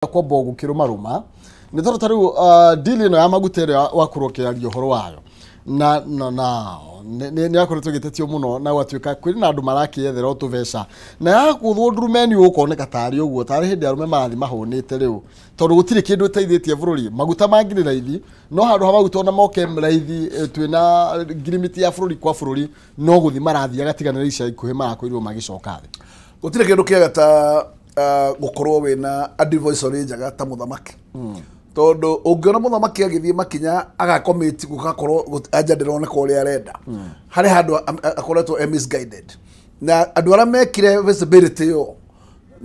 Kwamba gũkĩrũmarũma nĩ tondũ ta rĩu deal ĩno ya maguta ĩrĩa wakorwo ũkĩaria ũhoro wayo na nĩ yakoretwo ĩgĩtetio mũno na gwatuĩka kwĩrĩ na andũ marakĩethera o tũbeca na yakũthwo ndurumeni ũkoneka tarĩ ũguo tarĩ hĩndĩ arũme marathiĩ mahũnĩte rĩu, tondũ gũtirĩ kĩndũ ĩteithĩtie bũrũri. Maguta mangĩ raithi, no handũ ha maguta ona moke raithi, twĩna ngirimiti ya bũrũri kwa bũrũri, no gũthiĩ marathiaga tiganĩra ica ikuhĩ marakorirwo magĩcoka thĩ. Gũtirĩ kĩndũ kĩega ta gũkorwo wĩna advisory njega ta mũthamaki, tondũ ũngĩona mũthamaki agĩthiĩ makinya agakomiti gũgakorwo anja ndĩroneka ũrĩa arenda, harĩ handũ akoretwo e misguided, na andũ arĩa mekire visibility ĩyo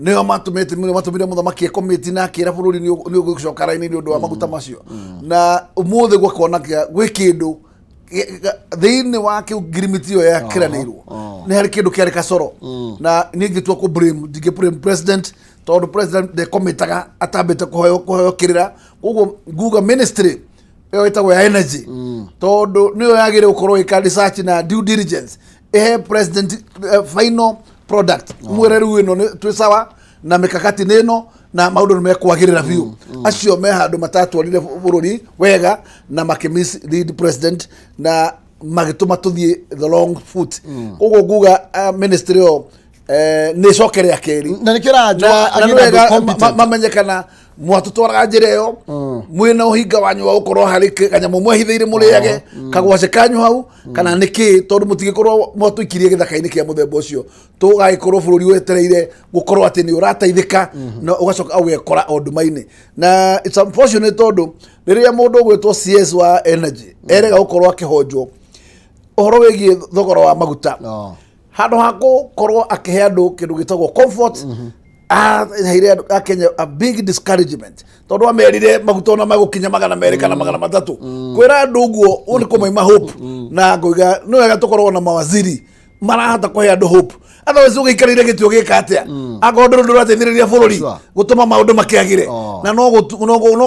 nĩo matũmĩte nĩo matũmire mũthamaki ekomiti na akĩra bũrũri nĩ ũgũcoka raini nĩ ũndũ wa maguta macio. Na ũmũthĩ gwakona gwĩ kĩndũ thĩinĩ wa kĩu ngirimiti ĩyo yakĩranĩirwo, nĩ harĩ kĩndũ kĩarĩ kacoro. Na niĩ ngĩtua kũ blame, ndingĩ blame president, tondũ president ndekomĩtaga atambĩte kũheo kĩrĩra. Koguo nguga ministry ĩyo ĩtagwo ya energy, tondũ nĩyo yagĩrĩire gũkorwo ĩka research na due diligence, ĩhe president final product, mwĩre rĩu ĩno nĩ twĩ sawa na mikakati nĩ ĩno na maũndũ nĩ mekwagĩrĩra biũ. Acio me handũ matatwarire bũrũri wega na makĩ mislead president na magĩtũma tũthiĩ the wrong foot. Koguo nguga ministry ĩyo nĩ ĩcoke rĩa kerĩ. Na nĩkĩo na na nĩ wega mamenye kana mwatũtwaraga njĩra ĩyo mwĩna ũhinga wanyu wa gũkorwo harĩ kanyamũ mwehithĩire mũrĩage kagwace kanyu hau kana nĩ kĩ, tondũ mũtingĩkorwo mwatũikirie gĩthaka-inĩ kĩa mũthemba ũcio, tũgagĩkorwo bũrũri wetereire gũkorwo atĩ nĩ ũrateithĩka na ũgacoka ũgekora o nduma-inĩ. Na it's unfortunate, tondũ rĩrĩa mũndũ ũgwĩtwo CS wa energy erega gũkorwo akĩhonjwo ũhoro wĩgiĩ thogora wa maguta, handũ ha gũkorwo akĩhe andũ kĩndũ gĩtagwo comfort, aheire andũ a Kenya a big discouragement, tondũ amerire maguta ona magũkinya 200 kana 300. Kwĩra andũ ũguo, ũũ nĩ kũmaima hope. Na ngoiga nĩ wega tũkorwo na mawaziri marahota kũhe andũ hope, otherwise ũgĩikarĩire gĩtĩ ũgĩka atĩa akorwo ndũrĩ ndũrateithĩrĩria bũrũri gũtũma maũndũ makĩagĩre na no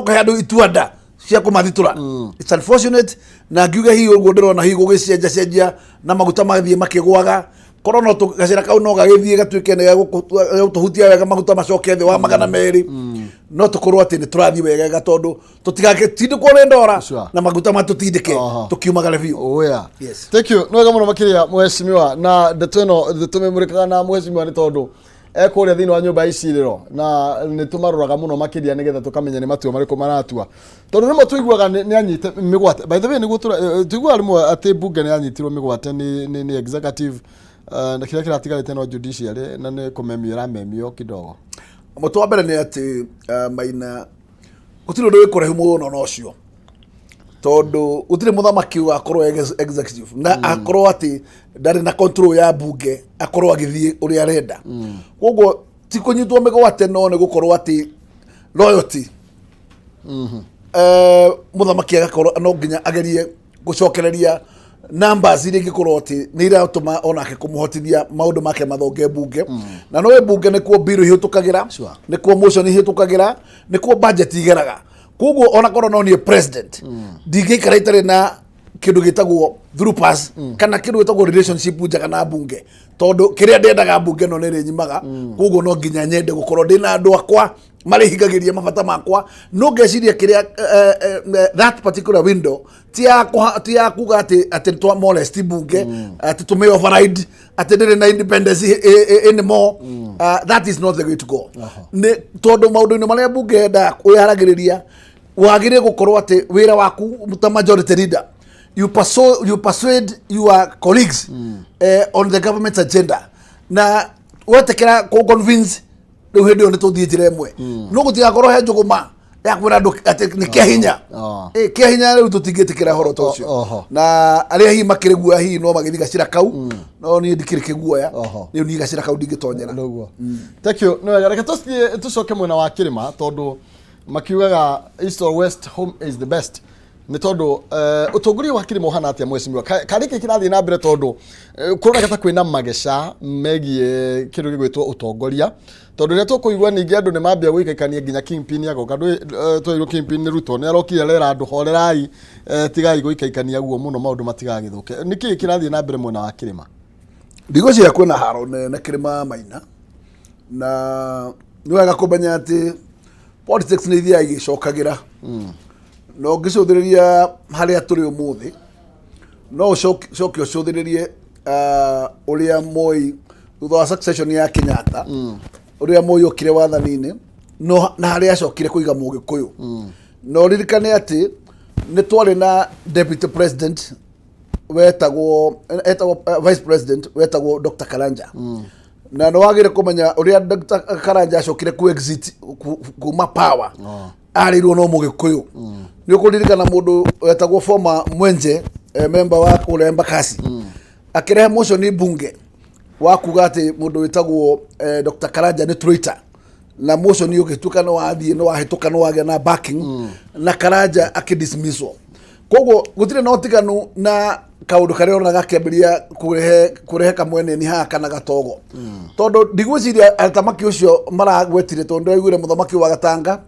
kũhe andũ ituanda cia kũmathitũra? It's unfortunate. Na ngiuga hihi ũguo ndĩrona hihi gũgĩcenja cenjia na maguta mathiĩ makĩgwaga, korwo no gacĩra kau no gagĩthiĩ gatuĩke nĩ gegũtũhutia wega, maguta macoke thĩ wa 200, no tũkorwo atĩ nĩ tũrathiĩ wegega, tondũ tũtigagĩtindĩkwo nĩ ndora na maguta matũtindĩke tũkiumagare biũ. Oh yeah. Yes. Thank you. Nĩ wega mũno makĩria, mheshimiwa. Na ndeto ĩno tũmĩmũrĩkaga na mheshimiwa nĩ tondũ ekũrĩa thĩinĩ wa nyũmba ya icirĩro na nĩ tũmaroraga mũno makĩria nĩgetha tũkamenya nĩ matua marĩkũ maratua, tondũ rĩmwe tũiguaga nĩ anyite mĩgwate. By the way, nĩguo tũiguaga rĩmwe atĩ mbunge nĩ yanyitirwo mĩgwate nĩ executive, na kĩrĩa kĩratigarĩte no judiciary na nĩ kũmemio ĩramemio kidogo. Mũtĩ wa mbere nĩ atĩ Maina, gũtirĩ ũndũ wĩ kũraihu mũno na ũcio, tondũ gũtirĩ mũthamaki ũgakorwo executive na akorwo atĩ ndarĩ na control ya mbunge, akorwo agĩthiĩ ũrĩa arenda. Koguo ti kũnyitwo mĩgwate, no nĩ gũkorwo atĩ loyalty, mũthamaki agakorwo no nginya agerie gũcokereria numbers iria ingĩkorwo atĩ nĩ iratũma onake kũmũhotithia maũndũ make mathonge mbunge. Na no mbunge nĩkuo bill ihĩtũkagĩra, nĩkuo motion ihĩtũkagĩra, nĩkuo budget igeraga. Koguo ona korwo no niĩ president, ndingĩikara itarĩ na kĩndũ gĩtagwo through pass kana kĩndũ gĩtagwo relationship njega na mbunge, tondũ kĩrĩa ndendaga mbunge ĩno nĩ ĩrĩnyimaga. Koguo no nginya nyende gũkorwo ndĩ na andũ akwa marĩhingagĩria mabata makwa. No ngeciria kĩrĩa that particular window ti ya kuga atĩ twa molest mbunge, atĩ tũmĩ override, atĩ ndĩrĩ na independence anymore. That is not the way to go, nĩ tondũ maũndũ-inĩ marĩa mbunge yendaga wĩharagĩrĩria, wagĩrĩire gũkorwo atĩ wĩra waku ta majority leader, you persuade your colleagues on the government's agenda, na wetĩkĩra kũ convince, rĩu hĩndĩ ĩyo nĩ tũthiĩ njĩra ĩmwe. No gũtigakorwo he njũgũma ya kwĩra andũ atĩ nĩ kĩa hinya. Kĩa hinya rĩu tũtingĩtĩkĩra ũhoro ta ũcio. Na arĩa hihi makĩrĩ guoya, hihi no magĩthiĩ gacĩra kau, no niĩ ndikĩrĩ kĩguoya. Rĩu niĩ gacĩra kau ndingĩtonyera. Nĩguo. Thank you. Nĩ wega. Reke tũthiĩ tũcoke mwena wa kĩrĩma, tondũ makiugaga east or west, home is the best. Nĩ tondũ ũtongoria wa kĩrĩma ũhana atĩa, mheshimiwa? Karĩ kĩ kĩrathiĩ na mbere, tondũ kũroneka ta kwĩna mageca megiĩ kĩndũ gĩgwĩtwo ũtongoria, tondũ rĩrĩa tũkũigua ningĩ andũ nĩ mambia gũikaikania nginya kingpin agoka. Ndũĩ, twairwo kingpin nĩ Ruto nĩ arokire arera andũ horerai, tigai gũikaikania guo mũno, maũndũ matigagĩthũke. Nĩ kĩĩ kĩrathiĩ na mbere mwena wa kĩrĩma? Ndigwĩciria kwĩna haro nene kĩrĩma, Maina, na nĩ wega kũmenya atĩ Politics nĩ ithiaga igĩcokagĩra, na ũngĩcũthĩrĩria harĩa tũrĩ ũmũthĩ, no ũcoke ũcoke ũcũthĩrĩrie ũrĩa Moi, thutha wa succession ya Kenyatta, ũrĩa Moi okire wathani-inĩ, no na harĩa acokire kũiga Mũgĩkũyũ. Na ũririkane atĩ nĩ twarĩ na deputy president wetagwo, etagwo vice president wetagwo Dr. Karanja, na nĩ wagĩrĩire kũmenya ũrĩa Dr. Karanja acokire ku exit kuma power. Arĩirwo no Mũgĩkũyũ. Nĩ ũkũririkana mũndũ wetagwo former Mwenje, member wa kũrĩa Embakasi, akĩrehe motion bunge wa kuga atĩ mũndũ wĩtagwo Dr. Karanja nĩ traitor, na motion ũgĩtuĩka nĩ wathiĩ, nĩ wahĩtũka, nĩ wagĩa na backing, na Karanja akĩdismisswo. Koguo gũtirĩ na ũtiganu na kaũndũ karĩa ũrona gakĩambĩrĩria kũrehe kamweneni haha kana gatogo, tondũ ndigwĩciria athamaki ũcio maragwetire, tondũ ndĩraiguire mũthamaki wa Gatanga,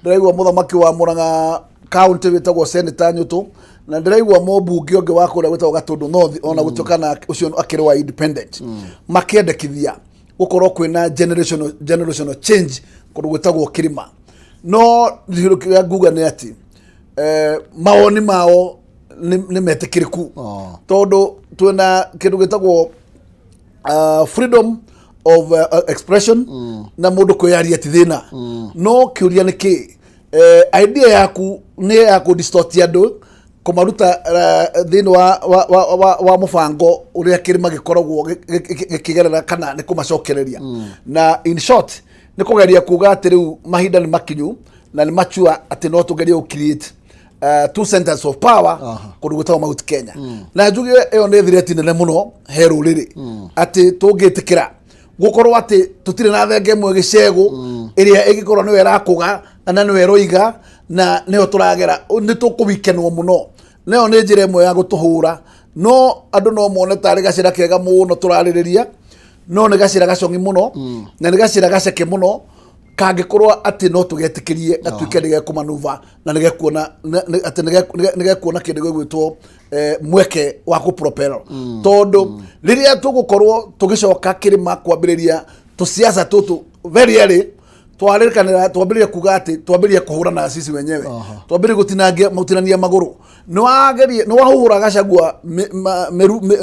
ndĩraigua mũthamaki wa Murang'a county wĩtagwo Senator Nyũtũ, na ndĩraigua mũmbunge ũngĩ wa kũrĩa wĩtagwo Gatũndũ North, ona gũtuĩka na ũcio akĩrĩ wa independent, makĩendekithia gũkorwo kwĩna generational change kũndũ gwĩtagwo kĩrĩma. No kĩndũ kĩrĩa nguga nĩ atĩ mawoni mao nĩ metĩkĩrĩku, tondũ twĩna kĩndũ gĩtagwo freedom of expression, na mũndũ kwĩyaria ti thĩna. No kĩũria nĩ kĩ, idea yaku nĩ ya kũ distort andũ, kũmaruta thĩinĩ wa mũbango ũrĩa kĩrĩma gĩkoragwo gĩkĩgerera, kana nĩ kũmacokereria? Na in short, nĩ kũgeria kuga atĩ rĩu mahinda nĩ makinyu na nĩ mature atĩ no tũgerie gũ create two centers of power kũndũ gwĩtagwo Mount Kenya. Na njuge ĩyo nĩ threat nene mũno he rũrĩrĩ, atĩ tũngĩtĩkĩra gũkorwo atĩ tũtirĩ na thenge ĩmwe gĩcegũ ĩrĩa ĩngĩkorwo nĩwe ĩrakũga na nĩwe ĩroiga na nĩyo tũragera, nĩ tũkũwikenwo mũno. Nayo nĩ njĩra ĩmwe ya gũtũhũra. No andũ no mone tarĩ gacĩra kega mũno tũrarĩrĩria, no nĩ gacĩra gacong'i mũno na nĩ gacĩra gaceke mũno kangĩkorwo atĩ no tũgetĩkĩrie gatuĩke nĩ gekũmanuva na nĩ gekuona atĩ nĩ gekuona kĩndũ gĩgwĩtwo mweke wa kũpropel, tondũ rĩrĩa tũgũkorwo tũgĩcoka kĩrĩma kwambĩrĩria tũciaca tũtũ very early, twarĩkanĩra twambĩrĩria kuga atĩ twambĩrĩria kũhũrana sisi wenyewe, twambĩrĩria gũtinangia gũtinania magũrũ. Nĩ wageria, nĩ wahuhũra Gachagua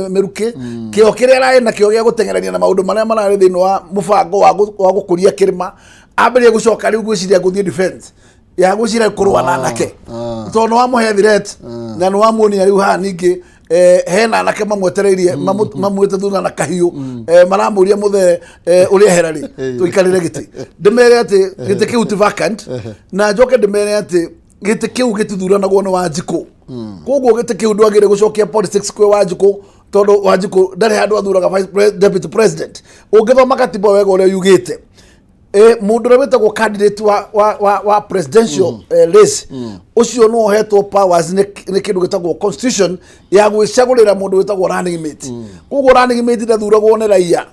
mĩrukĩ kĩo kĩrĩa ararĩ nakĩo gĩa gũteng'erania na maũndũ marĩa mararĩ thĩinĩ wa mũbango wa gũkũria kĩrĩma, ambĩrĩria gũcoka rĩu gwĩciria gũthiĩ defense ya gwĩciria kũrũa na anake, tondũ nĩ wamũhe threat na nĩ wamuonia rĩu haha ningĩ hena anake mamwetereirie, mamuĩte thutha na kahiũ, maramũria, "Mũthee, ũrĩa hera rĩ tũikarĩre gĩtĩ?" Ndĩmere atĩ gĩtĩ kĩu ti vacant, na njoke ndĩmere atĩ gĩtĩ kĩu gĩtithuranagwo nĩ Wanjikũ. Koguo gĩtĩ kĩu ndwagĩrĩire gũcokia politics kwĩ Wanjikũ, tondũ Wanjikũ ndarĩ handũ athuraga deputy president. Ũngĩthoma katiba wega ũrĩa yugĩte, mũndũ ũrĩa wĩtagwo candidate wa presidential race, ũcio no ũhetwo powers nĩ kĩndũ gĩtagwo constitution ya gwĩcagũrĩra mũndũ wĩtagwo running mate. Koguo running mate ndathuragwo nĩ raia,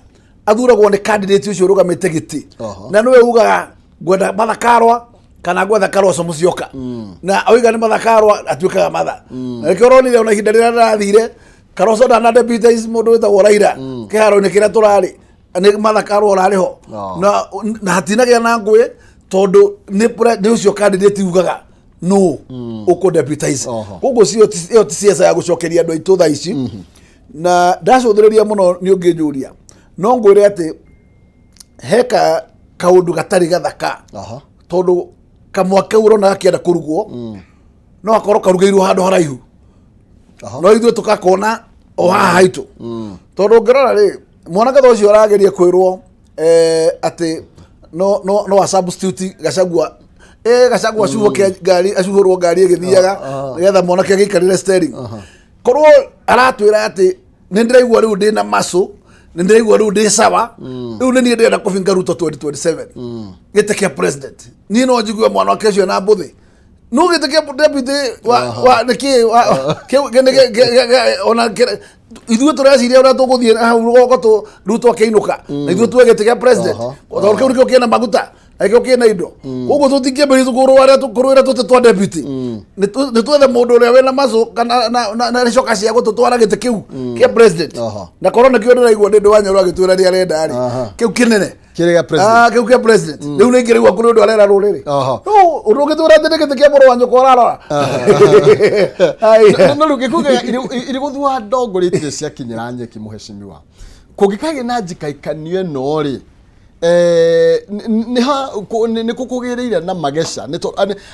athuragwo nĩ candidate ũcio ũrũgamĩte gĩtĩ. Na nĩwe ugaga, "Ngwenda Martha Karua kana ngwetha Kalonzo Musyoka," na oiga nĩ Martha Karua, atuĩkaga Martha. Na nĩkĩo ũronire ona ihinda rĩrĩa rĩrathire Kalonzo ndana deputize mũndũ wĩtagwo Raila kĩharo-inĩ kĩrĩa tũrarĩ, nĩ Martha Karua ũrarĩ ho. Na hatinagĩa na ngũĩ, tondũ nĩ ũcio candidate ugaga no ũkũ deputize. Koguo ĩyo ti siasa ya gũcokeria andũ aitũ thaa ici. Na ndacũthĩrĩria mũno, nĩ ũngĩnjũria, no ngwĩre atĩ heka kaũndũ gatarĩ gathaka, tondũ kamwa kau ũrona gakĩenda kũrugwo no akorwo karugĩirwo handũ haraihu, no ithuĩ tũgakona o haha haitũ. Tondũ ũngĩrora rĩ, mwanake ta ũcio ũrageria kwĩrwo atĩ no a substitute Gachagua, Gachagua acuhũke ngari, acuhũrwo ngari ĩgĩthiaga, nĩgetha mwanake agĩikarĩre steering. Korwo aratwĩra atĩ nĩ ndĩraigua rĩu ndĩna muscle, nĩ ndĩraigua rĩu ndĩ sawa, rĩu nĩ niĩ ndĩrenda kũbinga Ruto 2027 gĩtĩ kĩa president, niĩ no njigue mwanake ũcio na mbũthĩ. No gĩtĩ kĩa deputy wa nĩkĩ wa kĩu ona ithuĩ tũreciria ũrĩa tũgũthiĩ hau rũgongo tũ Ruto akĩinũka na ithuĩ tuwe gĩtĩ kĩa president, tondũ kĩu nĩkĩo kĩna maguta. Aikĩo kĩna indo. Koguo tũtingĩambĩrĩria kũrũara kũrũĩra tũtĩ twa deputy. Nĩ twethe mũndũ ũrĩa wĩna macũ kana na rĩcoka cia gũtũtwara gĩtĩ kĩu kĩa president. Na korwo nĩkĩo ndĩraigua Ndĩndĩ wa Nyoro agĩtwĩra nĩ arenda rĩ. Kĩu kĩnene. Kĩrĩa gĩa president. Ah, kĩu kĩa president. Rĩu nĩ ingĩraigua kũrĩ ũndũ arera rũrĩrĩ. No ũndũ ũngĩtwĩra atĩ nĩ gĩtĩ kĩa mũrũ wa nyũkwa ũrarora. Ai. No rĩu gĩkuga irĩ gũthua ndongoretie ciakinyĩra nyeki mũhecimiwa. Kũngĩkagĩa na njikaikanio ĩno rĩ, nĩ kũ kũgĩrĩire na mageca nĩ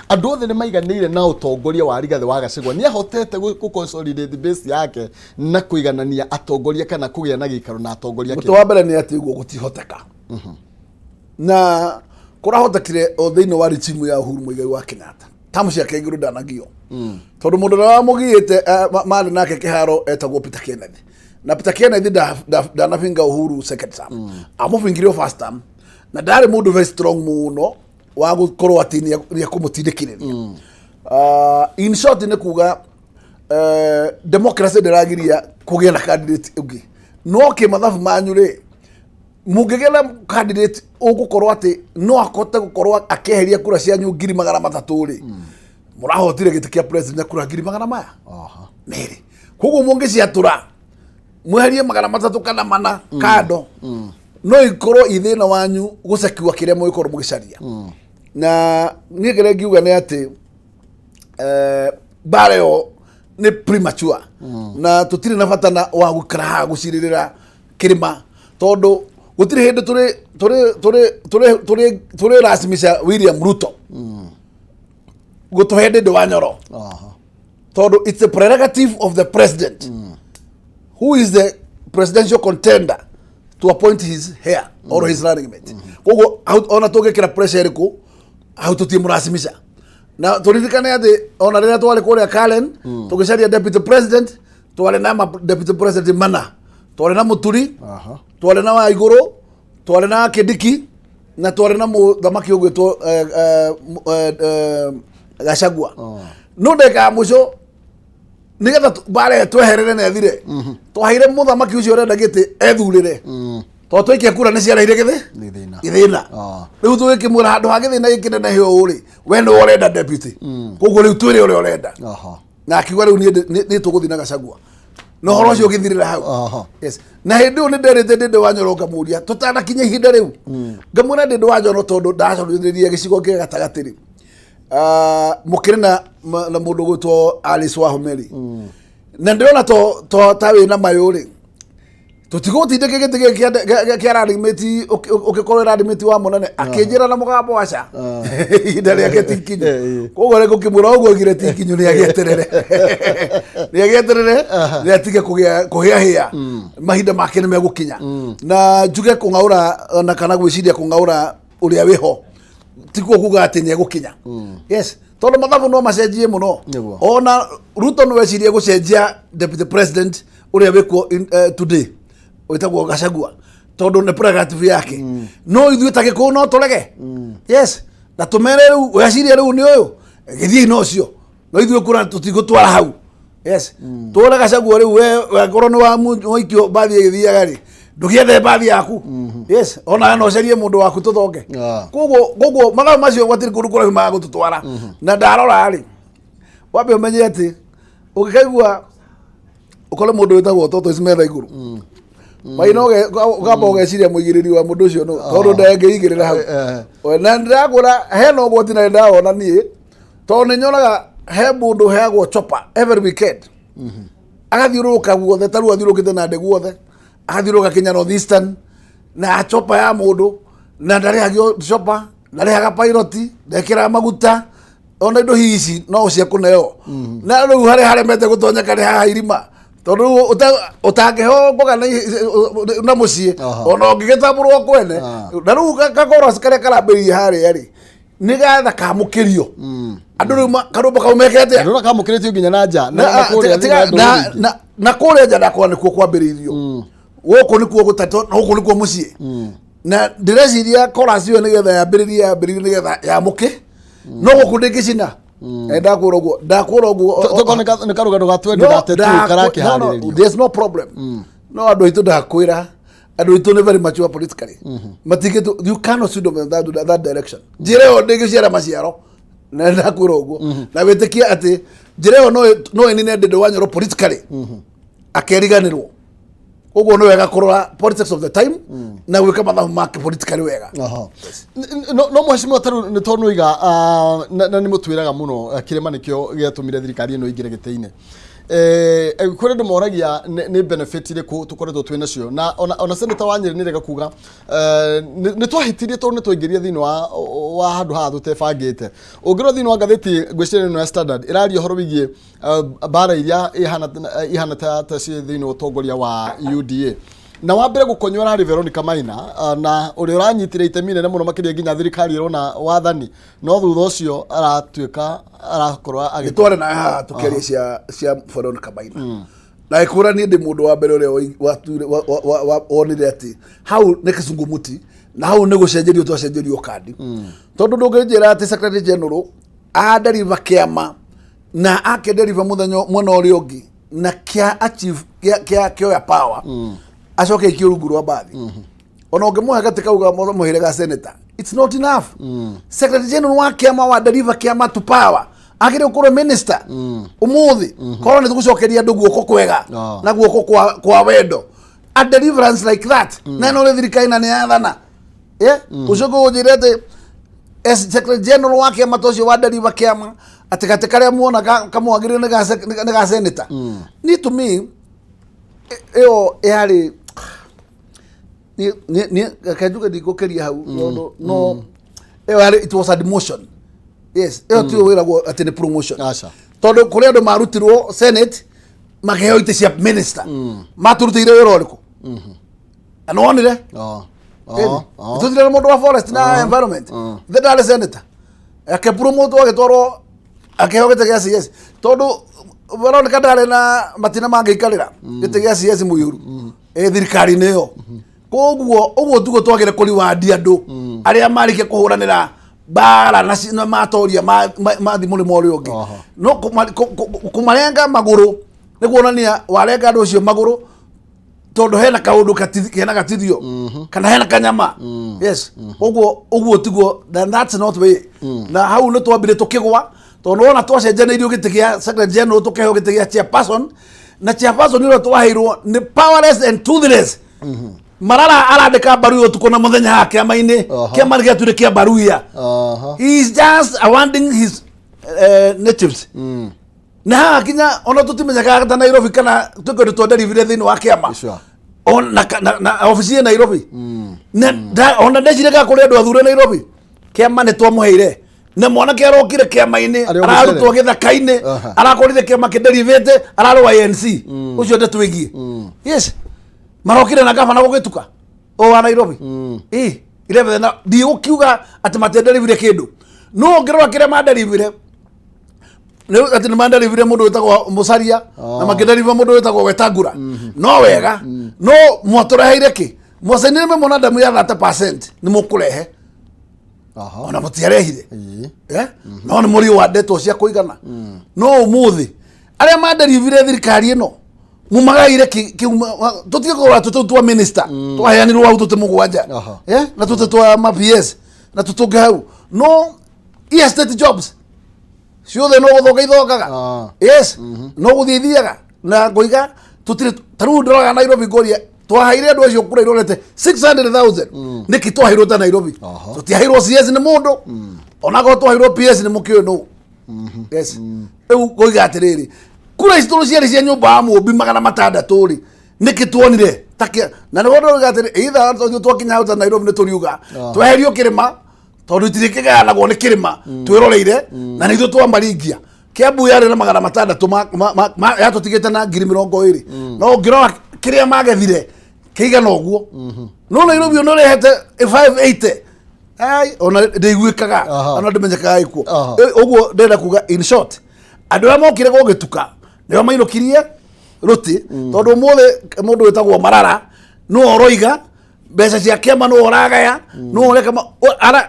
andũ othe nĩ maiganĩire na ũtongoria wa Rigathĩ wa Gachagua nĩ ahotete gũ consolidate base yake na kũiganania atongoria kana kũgĩa na gĩikaro na atongoria Mũtĩ wa mbere nĩ atĩ ũguo gũtihoteka. Na kũrahotekire o thĩinĩ wa regime ya Uhuru Muigai wa Kenyatta. Tamu ciake igũrũ ndanagio. Tondũ mũndũ ũrĩa wamũgiĩte marĩ nake kĩharo etagwo Peter Kenneth. Na Peter Kenneth ndanabinga Uhuru second term. Amũbingire o first term. Na ndarĩ mũndũ very strong mũno wa gũkorwo atĩ nĩ ekũmũtindĩkĩrĩria. In short nĩ kuga democracy ndĩragiria kũgĩa na candidate ũngĩ. No kĩmathabu manyu rĩ, mũngĩgĩa na candidate ũgũkorwo atĩ no ahote gũkorwo akĩeheria kura cianyu 300,000 rĩ, mũrahotire gĩtĩ kĩa president na kura ngiri magana maya merĩ. Koguo mũngĩciatũra mweherie 300 kana 4 kando, no ikorwo i thĩna wanyu gũcekua kĩrĩa mũgĩkorwo mũgĩcaria. Na niĩ kĩrĩa ngiuga nĩ atĩ mbara ĩyo nĩ premature na tũtirĩ na bata na wa gũikara haha gũcirĩrĩra kĩrĩma, tondũ gũtirĩ hĩndĩ tũrĩ rasimisha William Ruto gũtũhe Ndĩndĩ wa Nyoro. Tondũ it's the prerogative of the president who is the presidential contender to appoint his heir or his running mate. Koguo ona tũngĩkĩra pressure ĩrĩkũ hau tũtimũrasimisha. Na tũririkane atĩ ona rĩrĩa twarĩ kũrĩa Karen tũgĩcaria deputy president, twarĩ na deputy president mana, twarĩ na Mũturi, twarĩ na Waigũrũ, twarĩ na Kindiki, na twarĩ na mũthamaki ũgwĩtwo Gachagua. No ndagĩka ya mũico nĩgetha mbara ĩyo tweherere na ĩthire, twaheire mũthamaki ũcio ũrenda gĩtĩ ethurĩre, tondũ twaikia kura nĩ ciareheire gĩthĩ Gĩthĩna. Gĩthĩna. Rĩu tũgĩkĩmwĩra handũ ha gĩthĩna gĩkĩnenehe ũũ rĩ, we nĩwe ũrenda deputy, koguo rĩu twĩre ũrĩa ũrenda. Na akiuga rĩu niĩ tũgũthiĩ na Gachagua, na ũhoro ũcio ũgĩthirĩra hau. Yes. Na hĩndĩ ĩyo nĩ nderĩte Ndĩndĩ wa Nyoro ngamũria tũtanakinya ihinda rĩu, ngamwĩra Ndĩndĩ wa Nyoro tondũ ndacoreria gĩcigo kĩa gatagatĩ rĩ, mũkĩrĩ na mũndũ ũgwĩtwo Alice Wahomeri, na ndĩrona to ta wĩna mayũ rĩ, tũtigũtindĩke gĩtĩ gĩkĩ kĩa running mate ũkĩkorwo running mate wa mũnene. Akĩnjĩra na mũgambo aca, ihinda rĩake ti ikinyu. Koguo rĩ ngũkĩmwĩra ũguo oigire ti ikinyu, nĩ agĩeterere, nĩ agĩeterere, nĩ atige kũgĩa kũhĩahĩa, mahinda make nĩ megũkinya. Na njuge kũng'aũra na kana gwĩciria kũng'aũra ũrĩa wĩho tikuo kuga atĩ nĩ egũkinya. Yes, tondũ mathabu no macenjie mũno. Ona Ruto no ecirie gũcenjia deputy president ũrĩa wĩkuo today wĩtagwo Gachagua, tondũ nĩ prerogative yake. No ithuĩ ta Gĩkũyũ no tũrege. Yes, na tũmere rĩu weciria rĩu nĩ ũyũ gĩthiĩ na ũcio, no ithuĩ kura tũtigũtwara hau. Yes, tũre Gachagua rĩu we angorwo nĩ waikio mbathi ĩgĩthiaga rĩ, ndũgĩethe mbathi yaku. Yes, ona no ũcarie mũndũ waku tũthonge. Koguo mathabu macio gũtirĩ kũndũ kũraihu magũtũtwara. Na ndarora rĩ, wambe ũmenye atĩ ũngĩkaigua ũkore mũndũ wĩtagwo Tortoise metha igũrũ maina, ũkamba ũgeciria mũigĩrĩri wa mũndũ ũcio nũ, tondũ ndangĩigĩrĩra hau. Na ndĩrakwĩra hena ũgwati, na ndawona niĩ tondũ nĩ nyonaga he mũndũ ũheagwo chopper every weekend, agathiũrũrũka guothe, ta rĩu athiũrũrũkĩte na ndĩ guothe, agathiũrũrũka kinya North Eastern na chopper ya mũndũ, na ndarĩhagio chopper, ndarĩhaga pilot, ndekĩraga maguta, ona indo hihi ici no cia kũneo. Na rĩu harĩa haremete gũtonyeka nĩ haha irima, tondũ rĩu ũtangĩheo mboga na mũciĩ ona ũngĩgĩtambũrwo kwene. Na rĩu gakoroci karĩa karambĩrĩria harĩa rĩ, nĩgetha kamũkĩrio andũ rĩu karũmbo kau meke atĩa? Ndona kamũkĩrĩtio nginya na nja na kũrĩa na kũrĩa nja ndakwa nĩkuo kwambĩrĩirio, gũkũ nĩkuo gũtatũ, na gũkũ nĩkuo mũciĩ. Na ndĩreciria chorus ĩyo nĩgetha yambĩrĩrie nĩgetha yamũke, no gũkũ ndĩngĩcina. Ndakwĩra ũguo, ndakwĩra ũguo. Tokorwo nĩ karũgano ga 2032 karakĩharĩrĩrio. There's no problem. No andũ aitũ ndakwĩra Andũ aitũ nĩ very mature politically. Matingĩ, you cannot swindle them that direction. Njĩra ĩyo ndĩngĩciara maciaro, na ndakwĩra ũguo na wĩtĩkie atĩ njĩra ĩyo no ĩnine Ndĩndĩ wa Nyoro politically akeriganĩrwo. Koguo nĩ wega kũrora politics of the time na gwĩka mathabu make politically wega. Aha. No mheshimiwa, tarĩu nĩ tondũ noiga na nĩ mũtwĩraga mũno, kĩrĩma nĩkĩo gĩatũmire thirikari ĩno ĩingĩre gĩtĩ-inĩ. Kũrĩ andũ moragia nĩ benefit irĩkũ tũkoretwo twĩ nacio, na ona senator wa Nyĩrĩ nĩrega kuga nĩ twahĩtirie tondũ nĩ twaingĩrire thĩinĩ wa handũ haha tũtebangĩte. Ũngĩrora thĩinĩ wa ngathĩti, ngwĩciria ĩno ya Standard ĩraria ũhoro wĩgiĩ mbara iria ihana ta ciĩ thĩinĩ wa ũtongoria wa UDA, na wa mbere gũkonywo ararĩ Veronica Maina, na ũrĩa ũranyitire itemi inene mũno makĩria nginya thirikari ĩrona wathani, no thutha ũcio aratuĩka arakorwo agĩ Tware nawe haha tũkĩaria cia Veronica Maina na ĩkũra, niĩ ndĩ mũndũ wa mbere ũrĩa watuire wonire atĩ hau nĩ kĩcungumuti na hau nĩ gũcenjerio twacenjerio kandi, tondũ ndũngĩnjĩra atĩ secretary general aderiva kĩama na akĩderiva mũthenya mwena ũrĩa ũngĩ na kĩa achieve kĩa kĩoya power, acoke aikio rungu rwa mbathi. Ona ũngĩmũhe gatĩ kau ga mũhĩrĩga ga senator, it's not enough. Secretary general wa kĩama wa deliver kĩama to power agĩrĩire gũkorwo minister ũmũthĩ, korwo nĩ tũgũcokeria andũ guoko kwega na guoko kwa wendo, a deliverance like that, na no nĩ thirikari na nĩ yathana. Yeah, ũcoke ũnjĩre atĩ as secretary general wa kĩama ta ũcio wa deliver kĩama, atĩ gatĩ karĩa muona kamwagĩrĩire nĩ ga senator, ni to me ĩyo yarĩ ni reke njuge, ndingũkĩria hau tondũ no ĩyo yarĩ, it was a demotion. Yes, ĩyo tiyo wĩragwo atĩ nĩ promotion. Aca. Tondũ kũrĩ andũ marutirwo senate makĩheo itĩ cia minister, maturutĩire wĩra ũrĩkũ? Na nĩwonire tũthire na mũndũ wa forest na environment the ndarĩ senator, akĩpromote agĩtwarwo akĩheo gĩtĩ gĩa CS, tondũ Veronica ndarĩ na matina mangĩikarĩra gĩtĩ gĩa CS mũiyũru thirikari-inĩ ĩyo. Koguo ũguo tiguo twagĩre kũriwandi andũ arĩa marĩkia kũhũranĩra mbara na matoria mathi mũrĩmo ũrĩa ũngĩ. No kũmarenga magũrũ nĩ kuonania warenga andũ acio magũrũ, tondũ hena kaũndũ hena gatithio kana hena kanyama. Yes, ũguo tiguo, then that's not way. Na hau nĩ twambire tũkĩgwa, tondũ wona twacenjanĩirio gĩtĩ gĩa secretary general tũkĩheo gĩtĩ gĩa chairperson, na chairperson ũrĩa twaheirwo nĩ powerless and toothless. Marara arandĩka mbaruya ũtukũ na mũthenya haha kĩama-inĩ. Kĩama gĩatuire kĩa mbaruya. He is just awarding his natives na haha kinya ona tũtimenyekaga ta Nairobi kana twĩkĩndũ twanderivire thĩinĩ wa kĩama. Ona na obici ya Nairobi na ona ndecire ka kũrĩ andũ athure Nairobi, kĩama nĩ twamũheire na mwanake arokire kĩama-inĩ. Arĩ o ararutwo mũcere. Gĩthaka-inĩ. Arakorire kĩama kĩnderivĩte, ararĩ wa ANC ũcio ndetwĩgiĩ. Yes, marokire na gabana gũgĩtuka o wa Nairobi ĩ 11, na ndigũkiuga atĩ matienderivire kĩndũ, no ũngĩrora kĩrĩa manderivire nĩ atĩ nĩ manderivire mũndũ wĩtagwo Musaria na makĩnderiva mũndũ wĩtagwo Wetangula, no wega, no mwatũreheire kĩ? Mwacainire memorandum ya 30% nĩ mũkũrehe. Ona mũtiarehire. Eh? No nĩ mũrĩ wandetwo cia kũigana, no ũmũthĩ arĩa manderivire thirikari ĩno mumagaire tũtige kũrora tũtũ twa minister twaheanirwo hau tũtĩ mũgwanja. Eh? Na tũtĩ twa ma PS na tũtũngĩ hau, no ia state jobs ciothe no gũthonga ithongaga. Yes, no gũthiĩ ithiaga na ngoiga tũtirĩ. Ta rĩu ndĩroraga Nairobi ngoria twaheire andũ acio kura irorete 600,000 nĩkĩ twaheirwo ta Nairobi? Tũtiaheirwo CS nĩ mũndũ, onakorwo twaheirwo PS nĩ mũkĩũĩ nũ. Yes, rĩu ngoiga atĩrĩrĩ, kura ici tondũ ciarĩ cia nyũmba ya mũmbi 600 rĩ, nĩkĩ tuonire na nĩguo ndĩroiga atĩrĩ, either tũthiĩ twakinya hau ta Nairobi nĩ tũriuga tweherio kĩrĩma, tondũ itirĩ kĩgayanagwo nĩ kĩrĩma twĩroreire na nĩ ithuĩ twamaringia. Kiambu yarĩ na 600 yatũtigĩte na 20,000, no ũngĩrora kĩrĩa magethire kĩigana ũguo, no Nairobi ona ũrehete 580, ai, ona ndĩiguĩkaga. Ona ndĩmenyekaga ĩkuo. Ũguo ndĩrenda kuga, in short, andũ arĩa mokire gũgĩtuka nĩo mainũkirie rũtĩ, tondũ ũmũthĩ mũndũ wĩtagwo Marara nĩwe ũroiga mbeca cia kĩama, nĩwe ũragaya, nĩwe ũreka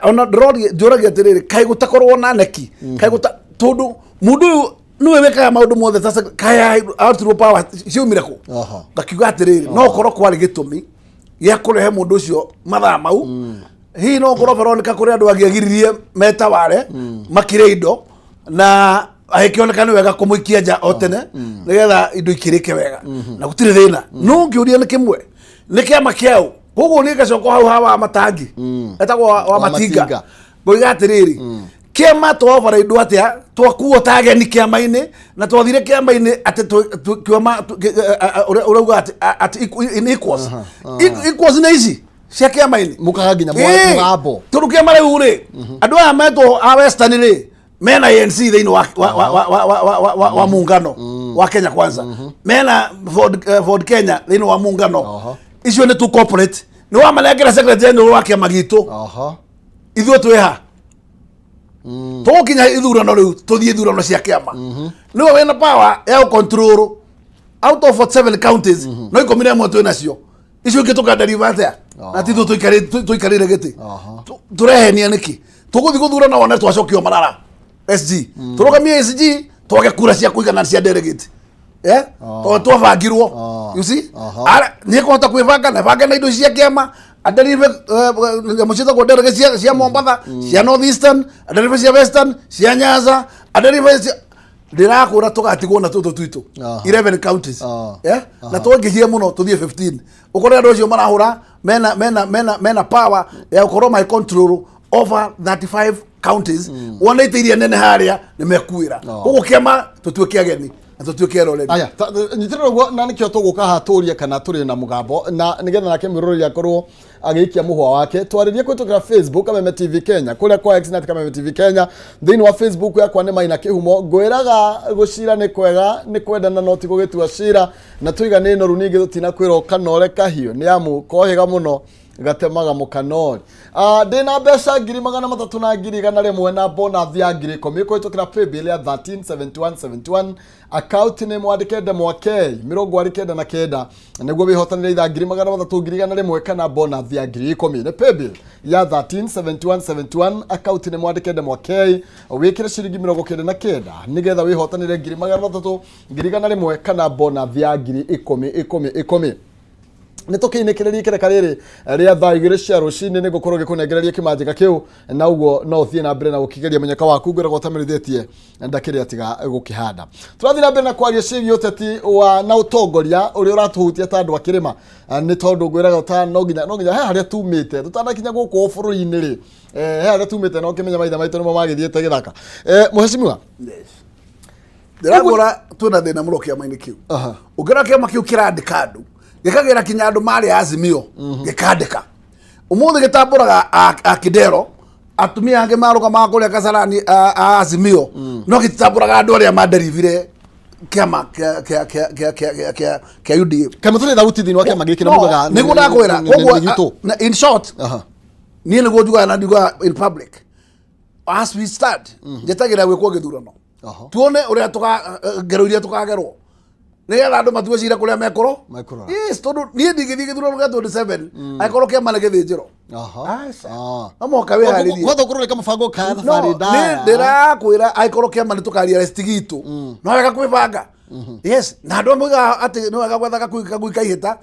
ona ndĩroria, njũragia atĩrĩrĩ, kaĩ gũtakorwo na neki, kaĩ gũta tondũ mũndũ ũyũ nĩwe wĩkaga maũndũ mothe ta kaĩ arutirwo power ciumire kũ? Ngakiuga atĩrĩrĩ, no korwo kwarĩ gĩtũmi Gĩa kũrehe mũndũ ũcio mathaa mau. Hihi no ũkorwo Veronica kũrĩ andũ angĩagiririe metaware makire indo na agĩkĩoneka nĩ wega kũmũikia nja o tene nĩgetha indo ikĩrĩke wega na gũtirĩ thĩna. No ngĩũria nĩ kĩmwe, nĩ kĩama kĩaũ? Koguo niĩ ngacoka hau ha wa matangi etagwo wa matinga. Matinga. Ngoiga atĩrĩrĩ, kĩama twobara indo atĩa twakuo ta ageni kĩama-inĩ na twathire kĩama-inĩ atĩ kĩama ũrĩa ũrauga atĩ in equals. Equals nĩ ici cia kĩama-inĩ. Mũkaga nginya mũgambo. Tondũ kĩama rĩu rĩ, andũ aya metwo a Western rĩ, mena ANC thĩinĩ wa muungano wa Kenya Kwanza, mena Ford Kenya thĩinĩ wa muungano. Icio nĩ tu corporate nĩ wamanengera secretary general wa kĩama gitũ. Ithuĩ twĩ ha tũgũkinya ithurano rĩu, tũthiĩ ithurano cia kĩama, nĩwe wĩna power ya gũ control out of 47 counties, no 11 twĩ nacio, icio ingĩ tũkandariva atĩa na ti ithuĩ tũikarĩire gĩtĩ? Tũrehenia nĩkĩ? Tũgũthiĩ gũthurana wone twacokio marara SG, tũrũgamie SG, twage kura cia kũigana cia delegate, eh, tondũ twabangirwo. You see? Nĩ ekũhota kwĩbanga na bange na indo cia kĩama, aderive nyamũ ciĩtagwo delegate cia Mombatha, cia North Eastern, aderive cia Western, cia Nyanza, aderive cia ndĩrakwĩra tũgatigwo na tũtũ twitũ 11 counties. Eh? Na twangĩhie mũno tũthiĩ 15, ũkore andũ acio marahũra mena power ya gũkorwo my control over 35 counties. Wona itĩ iria nene harĩa nĩ mekuĩra. Koguo kĩama tũtuĩke ageni na tũtuĩke eroreri. Aya, nyitĩrĩra ũguo, na nĩkĩo tũgũka haha tũrie kana tũrĩ na mũgambo, na nĩgetha nake mwĩroreri akorwo agĩikia mũhwa wake. Twarĩrie kũhĩtũkĩra Facebook Kameme TV Kenya, kũrĩa kwa X na Kameme TV Kenya. Thĩinĩ wa Facebook yakwa nĩ Maina Kĩhumo. Ngwĩraga gũcira nĩ kwega, nĩ kwendana no ti gũgĩtua cira, na tũiga nĩ noru, ningĩ tũtinakwĩra ũkanore kahiũ nĩ amu kohĩga mũno gatemaga mũkanori. Ndĩna mbeca 300,000 na 100,000 na bonus ya 10,000 kũhĩtũkĩra paybill ya 137171, account nĩ mwandĩke ndemwa K 99, nĩguo wĩhotanĩre itha 300,000, 100,000 kana bonus ya 10,000. Nĩ paybill ya 137171, account nĩ mwandĩke ndemwa K, wĩkĩre ciringi 99 nĩgetha wĩhotanĩre 300,000, 100,000 kana bonus ya 10,000 ikũmi ikũmi. Nĩ tũkĩinĩkĩrĩria ikereka rĩrĩ rĩa thaa 2 cia rũcinĩ, nĩ ngũkorwo ngĩkũnengereria kĩmanjĩka kĩu, na ũguo no ũthiĩ na mbere na gũkĩgeria mũnyaka waku. Ngwĩragwo ũtamerithĩtie ndakĩrĩ atiga gũkĩhanda. Tũrathiĩ na mbere na kwaria ciĩgiĩ ũteti wa na ũtongoria ũrĩa ũratũhutia ta andũ a kĩrĩma. Nĩ tondũ ngwĩraga ta no nginya he harĩa tumĩte tũtanakinya gũkũ bũrũri-inĩ rĩ, he harĩa tumĩte na ũkĩmenya maithe maitũ nĩmo magĩthiĩte gĩthaka. Mheshimiwa. Ndĩrakwĩra twĩna thĩna mũno kĩama-inĩ kĩu. Ũngĩona kĩama kĩu kĩrandĩka andũ, gĩkagĩra kinya andũ marĩ Azimio, gĩkandĩka ũmũthĩ gĩtambũraga a Kidero, atumia angĩ marũgamaga kũrĩa Kasarani a Azimio, no gĩtitambũraga andũ arĩa manderivire kĩama kĩa UDA. Kana tũrĩ thauti thĩinĩ wa kĩama gĩkĩ na mugaga nĩguo ndakwĩra. Koguo nĩ gitũ. In short, niĩ nĩguo njugaga na ndiugaga in public as we start, njetagĩra gwĩkwo gĩthurano tuone ũrĩa tũka ngero iria tũkagerwo nĩgetha andũ matue cira kũrĩa mekũro. Mekũrora. Yes, tondũ niĩ ndingĩthiĩ gĩthurano gĩa 27 angĩkorwo kĩama nĩ gĩthĩnjĩro. Aca. No mũhaka wĩharĩrie. Kwatha ũkorwo nĩ kamũbango ka No, thabarĩ ndaya. nĩ ndĩrakwĩra angĩkorwo kĩama nĩ tũkaria resti gitũ, no wega kwĩbanga. Yes, na andũ amwe moigaga atĩ nĩ wega gwetha kagui kaihĩta.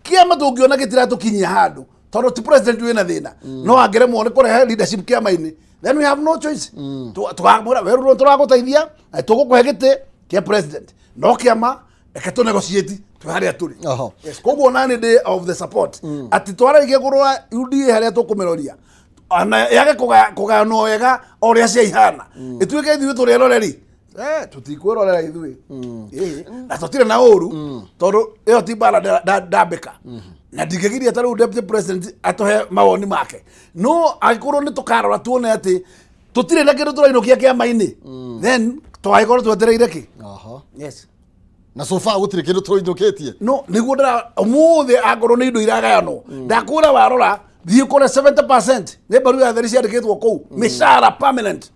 Kĩama tũngĩona gĩtiratũkinyia handũ, tondũ ti president wĩna thĩna, no angĩremwo nĩ kũrehe leadership kĩama-inĩ, then we have no choice. Tũkamwĩra we Ruto, tũragũteithia na tũgũkũhe gĩtĩ kĩa president, no kĩama reke tũ negotiate twĩ harĩa tũrĩ. Yes, koguo nani ndĩ of the support atĩ twarĩkia kũrora UDA harĩa tũkũmĩroria ona yage kũgayanwo wega o ũrĩa cia ihana, ĩtuĩke ithuĩ tũrĩ eroreri. Tũtikwĩrorera ithuĩ. Na tũtirĩ na ũru tondũ ĩyo ti mbara ndambĩka na ndingĩgiria ta rĩu deputy president atũhe mawoni make, no angĩkorwo nĩ tũkarora tuone atĩ tũtirĩ na kĩndũ tũrainũkia kĩama-inĩ, then twagĩkorwo twetereire kĩ? Yes. Na so far gũtirĩ kĩndũ tũinũkĩtie. No nĩguo ndĩra ũmũthĩ angorwo nĩ indo iragayanwo, ndakwĩra warora thiĩ ũkore 70% nĩ mbaru ya theri ciandĩkĩtwo kũu mĩcara permanent.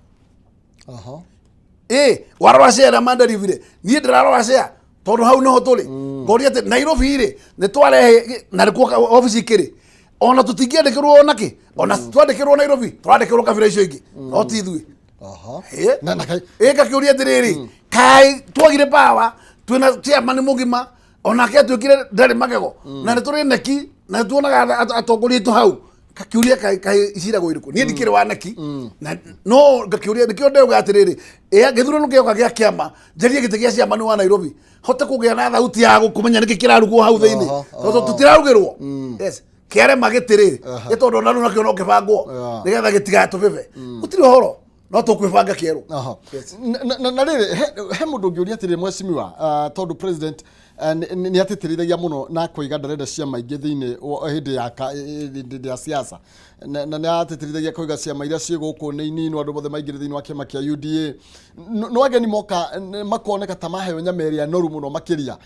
Ĩ warora share na manderivire, niĩ ndĩrarora share tondũ hau nĩho tũrĩ. Ngoria atĩ Nairobi rĩ, nĩ twarehe na nĩkuo obici ikĩrĩ, ona tũtingĩandĩkĩrwo ona kĩ, ona twandĩkĩrwo Nairobi tũrandĩkĩrwo kabira icio ingĩ, no ti ithuĩ. Na Ĩ ngakĩũria atĩrĩrĩ, kaĩ twagire power? Twĩna chairman mũgima onake atuĩkire ndarĩ magego na nĩ tũrĩ neki. Na tuonaga atongoria aitũ hau kakiuria kaĩ iciragwo irĩkũ. Niĩ ndikĩrĩ wa neki na no ngakiuria nĩkĩo ndauga atĩrĩrĩ, ĩ gĩthurano kĩoka gĩa kĩama, njarie gĩtĩ gĩa ciamani wa Nairobi, hote kũgĩa na thauti ya kũmenya nĩkĩ kĩrarugwo hau thĩinĩ, tondũ tũtirarugĩrwo. Yes, kĩarema gĩtĩ rĩ, nĩ tondũ ona rĩu nakĩo no kĩbangwo nĩgetha gĩtigatũbebe. Gũtirĩ ũhoro, no tũkwĩbanga kĩerũ. Yes. Na rĩrĩ, he mũndũ ũngĩũria atĩrĩrĩ, mheshimiwa, tondũ president nĩ atĩtĩrithagia mũno na koiga ndarenda ciama ingĩ thĩinĩ hĩndĩ ya hĩndĩ ya siasa, na nĩ atĩtĩrithagia koiga ciama iria ciĩ gũkũ nĩ ininwo, andũ mothe maingĩre thĩinĩ wa kĩama kĩa UDA. No ageni moka makoneka ta maheo nyama ĩrĩa noru mũno makĩria.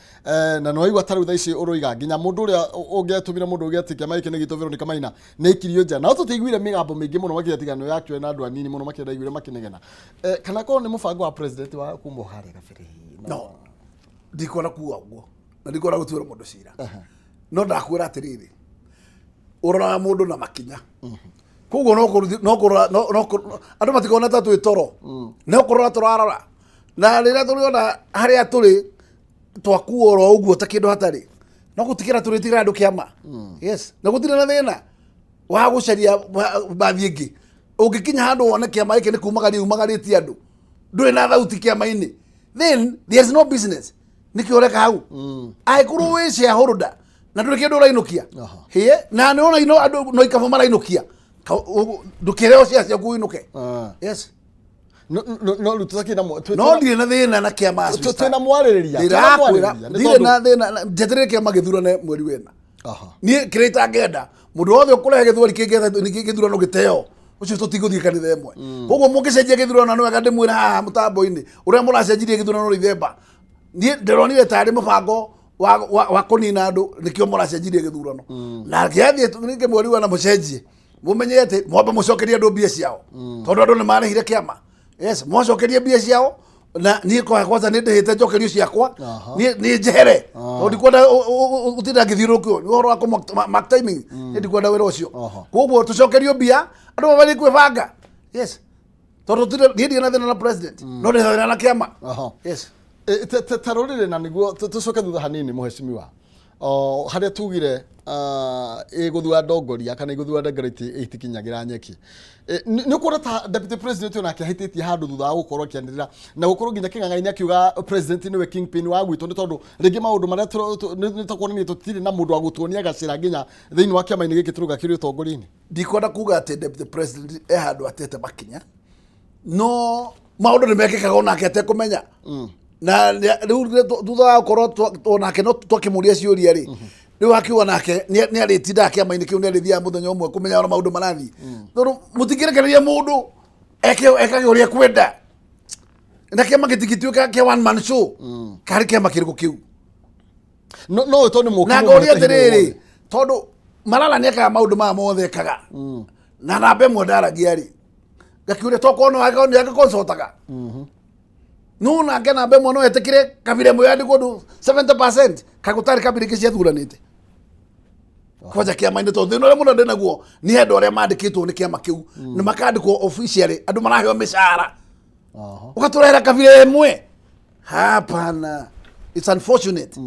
Na nĩwaigua ta rĩu thaa ici ũroiga nginya mũndũ ũrĩa ũngĩatũmire mũndũ ũngĩ atĩ kĩama gĩkĩ nĩ gitũ, Veronica Maina, nĩ aikirio nja. Na tũtiaiguire mĩgambo mĩingĩ mũno makĩria tiga nĩ yakĩoe na andũ anini mũno makĩria ndaiguire makĩnegena. Kana korwo nĩ mũbango wa president wa kuma harĩa kabere? No ndikwenda kuga ũguo na ndikwenda gũtuĩra mũndũ cira, no ndakwĩra atĩrĩrĩ, ũroraga mũndũ na makinya. Koguo no no kũrora no andũ matikona ta twĩ toro, no kũrora tũrarora, na rĩrĩa tũrĩona harĩa tũrĩ twakuo oro ũguo ta kĩndũ hatarĩ, no gũtigĩra tũrĩtigĩra andũ kĩama. Yes, na gũtirĩ na thĩna wa gũcaria mbathi ĩngĩ. Ũngĩkinya handũ wone kĩama gĩkĩ nĩ kumagaria umagarĩtie andũ, ndũrĩ na thauti kĩama-inĩ, then there is no business. Nĩkĩ ũreka hau angĩkorwo wĩ shareholder na ndũrĩ kĩndũ ũrainũkia? Hĩe, na nĩ ona ino andũ no ikabũ marainũkia. Ndũkĩreo cia ciaku ũinũke. Yes. No rĩu tũtakĩrĩ na No ndirĩ na thĩna na kĩama. Twĩna mwarĩrĩria. Ndĩrakwĩra ndirĩ na thĩna. Njeterere kĩama gĩthurane mweri wena. Niĩ kĩrĩa itangĩenda, mũndũ wothe ũkũrehe gĩthweri kĩngĩ gĩthurano gĩteo, ũcio tũtigũthiĩ kanitha ĩmwe. Koguo mũngĩcenjia gĩthurano, na nĩwega ndĩmwĩre haha mũtambo-inĩ ũrĩa mũracenjirie gĩthurano Rithemba, niĩ ndĩronire tarĩ mũbango wa kũnina andũ, nĩkĩo mũracenjirie gĩthurano. Na gĩathiĩ ningĩ mweri wena mũcenjie, mũmenye atĩ mwambe mũcokerie andũ mbia ciao, tondũ andũ nĩ marĩhire kĩama. Yes, mwacokerie mbia ciao, na niĩ kwa kwanza nĩ ndĩhĩte njokerio ciakwa. Niĩ niĩ njehere, tondũ ndikwenda gũtinda ngĩthiũrũrũkio nĩ ũhoro wa mark timing. Niĩ ndikwenda wĩra ũcio. Koguo tũcokerio mbia, andũ mabatiĩ kwĩbanga. Yes, tondũ niĩ ndirĩ na thĩna na president, no ndĩ na thĩna na kĩama. Yes. Ta rũrĩrĩ, na nĩguo tũcoke thutha hanini, mũhecimiwa, o harĩa tugire ĩgũthura ndongoria kana igũthura ndongoria itikinyagĩra nyeki. Nĩ ũkuona ta deputy president onake ahĩtĩtie handũ thutha wa gũkorwo akĩanĩrĩra na gũkorwo nginya kĩng'ang'a-inĩ akiuga president nĩwe kingpin wa gwitũ, nĩ tondũ rĩngĩ maũndũ marĩa nĩ takuonania tũtirĩ na mũndũ wa gũtuonia gacĩra nginya thĩinĩ wa kĩama-inĩ gĩkĩ tũrauga kĩrĩ ũtongoria-inĩ? Ndikwenda kuga atĩ deputy president e handũ atete makinya, no maũndũ nĩ mekĩkaga onake atekũmenya. Na rĩu thutha wa gũkorwo onake no twakĩmũria ciũria rĩ, rĩu akiuga nake nĩ arĩtindaga kĩama-inĩ kĩu, nĩ arĩthiaga mũthenya ũmwe kũmenya ũrĩa maũndũ marathiĩ, tondũ mũtingĩrekereria mũndũ eke ekage ũrĩa ekwenda, na kĩama gĩtingĩtuĩka kĩa one man show. Karĩ kĩama kĩrĩkũ kĩu? No tondũ nĩ mũki Na ngoria atĩrĩrĩ, tondũ Malala nĩ ekaga maũndũ maya mothe ekaga na namba ĩmwe ndaragia rĩ, ngakiuria tokorwo no angĩkorwo nĩ angĩkoncotaga no nake namba ĩmwe no etĩkĩre kabira ĩmwe yandĩkwo ndũ 70% kaĩ gũtarĩ kabira ingĩ ciathuranĩte kwanja kĩama-inĩ? Tondũ thĩna ũrĩa mũno ndĩ naguo nĩ andũ arĩa mandĩkĩtwo nĩ kĩama kĩu na makandĩkwo officially, andũ maraheo mĩcara, ũgatũrehera kabira ĩmwe. Hapana, it's unfortunate,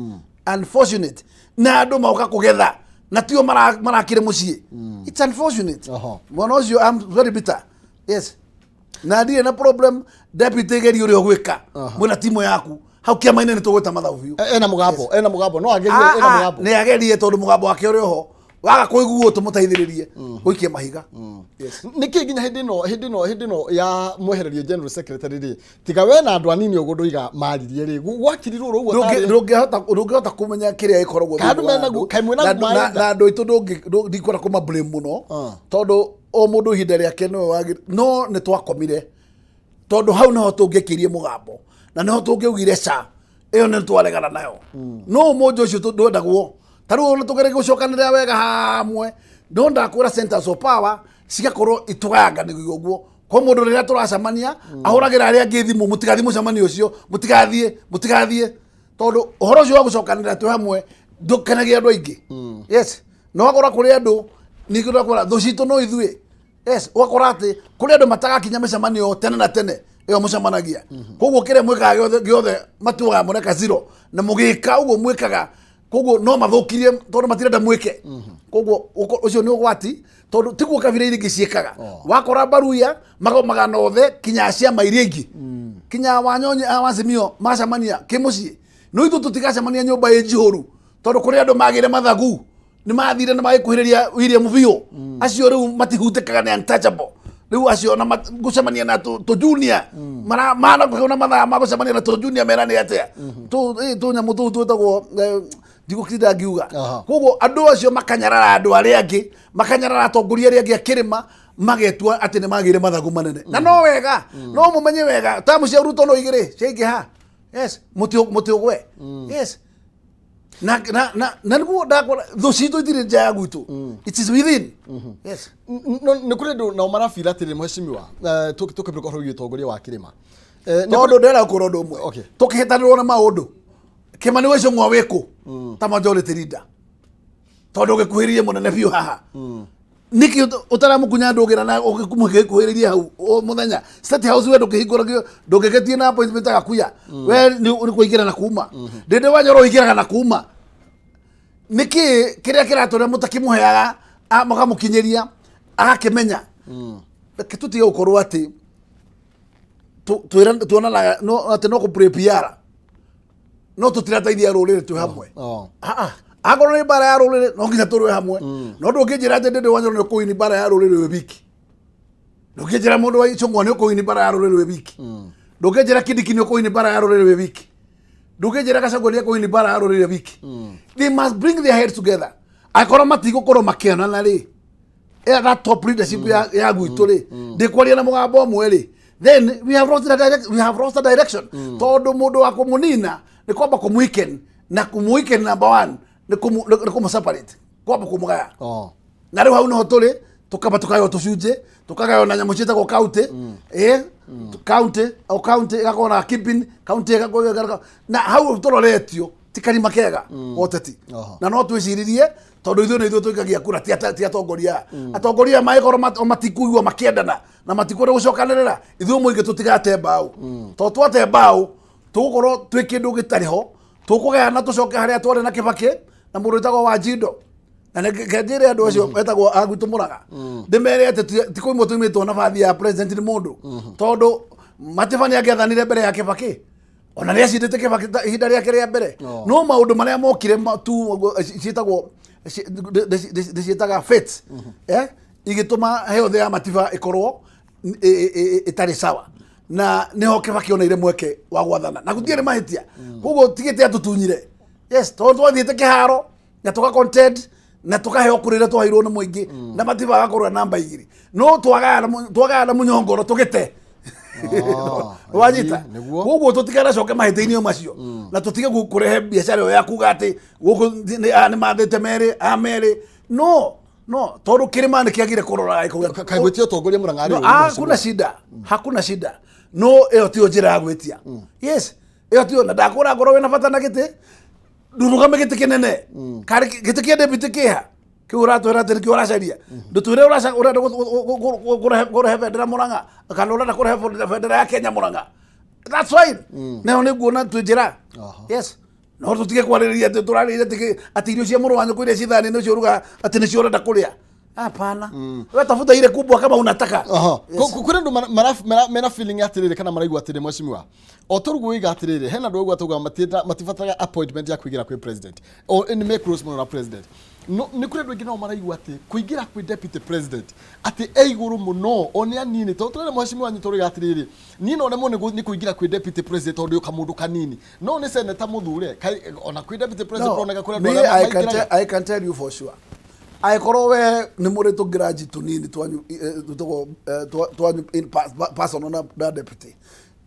unfortunate. Na andũ maoka kũgetha na tio marakire mũciĩ. It's unfortunate. Mwana ũcio, I'm very bitter. Yes, na ndirĩ na problem. Deputy, geria ũrĩa ũgwĩka mwĩna timu yaku hau kĩama-inĩ, nĩ tũgwĩta mathabu biũ. Ena mũgambo, ena mũgambo, no agerie, ena mũgambo. Nĩ agerie, tondũ mũgambo wake ũrĩ oho, waga kũiguo tũmũteithĩrĩrie gũikia mahiga. Yes. Nĩkĩ nginya hĩndĩ ĩno ya mwehererio general secretary rĩ, tiga we na andũ anini ũguo ndũiga maririe rĩ, gwakirirwo oro ũguo? Ndũngĩhota kũmenya kĩrĩa gĩkoragwo Ka andũ thĩinĩ wa mena andũ. kaĩ mwĩna Na guo na andũ aitũ ndikwenda kũma blame mũno, tondũ o mũndũ ihinda rĩake nĩwe wagĩ, no nĩ twakomire, tondũ hau nĩho tũngĩkĩrie mũgambo na nĩho tũngĩugire ca ĩyo nĩ twaregana nayo. No ũmũnjũ ũcio ndwendagwo. Ta rĩu ona tũgerie gũcokanĩrĩra wega hamwe, no ndakwĩra centers of power cigakorwo itũgayanganĩrio ũguo, kwa mũndũ rĩrĩa tũracemania ahũragĩra arĩa angĩ thimũ, mũtigathiĩ mũcemanio ũcio, mũtigathiĩ, mũtigathiĩ, tondũ ũhoro ũcio wa gũcokanĩrĩra twĩ hamwe ndũkenagia andũ aingĩ. Yes, na ũgakora kũrĩ andũ, ningĩ ũgakora thũ citũ no ithuĩ. Yes, ũgakora atĩ kũrĩ andũ matagakinya mĩcemanio tene na tene ĩyo mũcemanagia. Koguo kĩrĩa mwĩkaga gĩothe gĩothe matuaga mũreka zero, na mũgĩka ũguo mwĩkaga. Koguo no mathũkirie tondũ matirenda mwĩke. Koguo ũcio nĩ ũgwati, tondũ tiguo kabira iria ingĩ ciĩkaga. Wakora Baruya magomaga na othe, kinya ciama iria ingĩ, kinya Wanyonyi a Wazimio macemania kĩmũciĩ. No ithuĩ tũtigacemania nyũmba ĩ njihũru, tondũ kũrĩ andũ magĩre mathagu, nĩ mathire na magĩkuhĩrĩria William biũ. Acio rĩu matihutĩkaga, nĩ untouchable. Rĩu acio na gũcemania na tũ junior mara mana na mathaa ma gũcemania na tũ junior merane atĩa, tũ nyamũ tũu twĩtagwo, ndigũtinda ngiuga. Koguo andũ acio makanyarara andũ arĩa angĩ, makanyarara atongoria arĩa angĩ a kĩrĩma, magetua atĩ nĩ magĩire mathagu manene. Na no wega no mũmenye wega, tamu cia Ruto no igĩrĩ ciaingĩha. Yes, mũtĩ ũgwe. Yes, na nĩguo ndakora thũ citũ itirĩ nja ya gwitũ, it is within. Yes. Nĩ kũrĩ andũ nao marabira atĩrĩrĩ, mheshimiwa, tũkĩbĩrũka ũhoro wĩgiĩ ũtongoria wa kĩrĩma. Tondũ ndĩrenda gũkwĩra ũndũ ũmwe. Tũkĩhĩtanĩrwo na maũndũ, Kĩmani wa Icũng'wa wĩkũ ta majority leader, tondũ ũgĩkuhĩrĩrie mũnene biũ haha, nĩkĩ ũtaramũkunya ndũgĩra na ũgĩkuhĩrĩria hau o mũthenya State House? We ndũkĩhingũra, ndũngĩgĩtie na appointment agakuya. We nĩ kũingĩra na kuma Ndĩndĩ Wanyoro ũingĩraga na kuma. Nĩkĩ kĩrĩa kĩratũrĩa mũtakĩmũheaga, mũkamũkinyĩria agakĩmenya? Reke tũtige gũkorwo atĩ tuonanaga atĩ no kũ play PR, no tũtirateithia rũrĩrĩ twĩ hamwe. Akorwo nĩ mbara ya rũrĩrĩ, no nginya tũrũe hamwe. No ndũngĩnjĩra atĩ Ndĩndĩ Wanyoro nĩ ũkũini mbara ya rũrĩrĩ wĩ wiki. Ndũngĩnjĩra mũndũ wa Icũng'wa nĩ ũkũini mbara ya rũrĩrĩ wĩ wiki. Ndũngĩnjĩra Kindiki nĩ ũkũini mbara ya rũrĩrĩ wĩ wiki. Ndũngĩnjĩra Gachagua nĩ ekũini mbara ya rũrĩrĩ wĩ wiki. They must bring their heads together. Akorwo matigũkorwo makĩonana rĩ, that top leadership ya gwitũ rĩ, ndĩkwaria na mũgambo ũmwe rĩ, then we have lost the direction, tondũ mũndũ wa kũmũnina nĩ kwamba kũmweaken, na kũmweaken number one nĩ kũmũ separate, kwamba kũmũgaya. Na rĩu hau noho tũrĩ, tũkamba tũkagaywo tũcunjĩ, tũkagaywo na nyamũ ciĩtagwo county, county o county ĩgakorwo na kingpin, county ĩgakorwo na hau tũroretio ti karima kega goteti. Na no twĩciririe, tondũ ithuĩ nĩ ithuĩ tũikagia kura, ti atongoria. Atongoria mangĩkorwo matikuigua makĩendana na matikwenda gũcokanĩrĩra, ithuĩ mũingĩ tũtigate mbaũ, tondũ twate mbaũ tũgũkorwo twĩ kĩndũ gĩtarĩ ho. Tũkũgayana tũcoke harĩa twarĩ na Kĩbakĩ na mũndũ wĩtagwo Wanjindo. Na reke njĩre andũ acio metagwo a gwitũ Mũraga, ndĩmere atĩ ti kũimwo tũimĩtwo na bathi ya president nĩ mũndũ, tondũ Matiba nĩ angĩathanire mbere ya Kĩbakĩ, ona nĩ acindĩte Kĩbakĩ ihinda rĩake rĩa mbere. No maũndũ marĩa mokire tu ciĩtagwo ndĩciĩtaga fates, igĩtũma health ya Matiba ĩkorwo ĩtarĩ sawa, na nĩho Kĩbakĩ oneire mweke wa gwathana na gũtiarĩ mahĩtia. Koguo tigĩte atũtunyire. Yes, tondũ twathiĩte kĩharo na tũka contend na tũkaheo kũrĩra twaheirwo nĩ mũingĩ, na Matiba agakorwo e namba 2, no twagayana mũnyongoro tũgĩte. Wanyita? Nĩguo. Koguo tũtikanacoke mahĩtia-inĩ macio, na tũtige kũrehe biacara ĩyo ya kuga atĩ gũkũ nĩ mathĩte merĩ a merĩ. No tondũ kĩrĩma nĩ kĩagire kũrora gĩko Kaĩ gwĩtia ũtongoria Mũrang'a No, rĩ? hakuna shida, hakuna shida, no ĩyo tiyo njĩra ya gwĩtia. Yes, ĩyo tiyo. Na ndakũra ngorwo wĩna bata na gĩtĩ, ndũrũgame gĩtĩ kĩnene karĩ gĩtĩ kĩa deputy kĩha kĩu ũratwĩra atĩ nĩkĩo ũracaria. Ndũtwĩre ũrenda kũrehe bendera Mũrang'a, kana ũrenda kũrehe bendera ya Kenya Mũrang'a, that's fine. Nayo nĩ nguona twĩ njĩra. Yes, no tũtige kwarĩrĩria atĩ tũrarĩrĩria atĩ irio cia mũrũ wa nyũkwa iria ci thani nĩcio ũrugaga, atĩ nĩcio ũrenda kũrĩa. Hapana, we tafuta ile kubwa kama unataka. Yes. Kũrĩ andũ mena feeling atĩrĩrĩ, kana maraigua atĩrĩ, mheshimiwa, o tũrugũ wĩiga atĩrĩrĩ, hena andũ aigua tauga matibataraga appointment ya kũingĩra kwĩ president, o nĩ me close mũno na president. No nĩ kũrĩ andũ aingĩ nao maraigua atĩ kũingĩra kwĩ deputy president atĩ e igũrũ mũno, o nĩ anini, tondũ tũrere mheshimiwa nyitũ ũrĩa atĩrĩrĩ, niĩ no nemwo nĩ kũingĩra kwĩ deputy president, tondũ ndĩ o kamũndũ kanini, no nĩ seneta mũthure. Ona kwĩ deputy president No, kũroneka kũrĩ andũ me, arĩa I can maingĩraga. I can tell you for sure, angĩkorwo we nĩ mũrĩ tũngĩranji tũnini twanyu, tũtagwo twanyu in personal na deputy,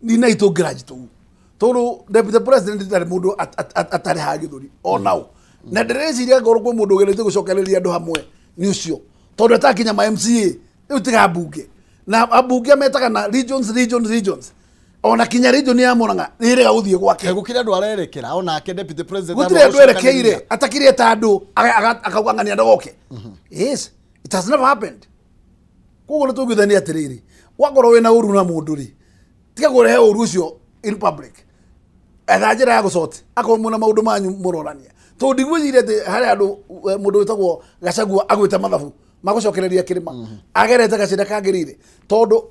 ninai tũngĩranji tũu, tondũ deputy president ndarĩ mũndũ atarĩ ha gĩthũri onao. Na ndĩreciria ngorwo kwĩ mũndũ ũgeretie gũcokereria andũ hamwe nĩ ũcio, tondũ etakinya ma MCA rĩu, tiga mbunge, na ambunge metaga na regions, regions, regions, ona kinya region ya Murang'a nĩ ĩrega gũthiĩ gwake. Gũkĩrĩ andũ arerekera onake deputy president Gũtirĩ andũ erekeire atakĩrĩ ta andũ akauga ng'ania ndogoke. Yes, it has never happened. Koguo nĩ tũiguithanie atĩrĩrĩ, wakorwo wĩna ũru na mũndũ rĩ, tiga kũrehe ũru ũcio in public. Etha njĩra ya gũcoti akorwo mwĩna maũndũ manyu mũrorania. Tondũ ndigwĩciria atĩ harĩ andũ mũndũ wĩtagwo Gachagua agwĩte mathabu magũcokereria kĩrĩma agerete gacĩra kagĩrĩire, tondũ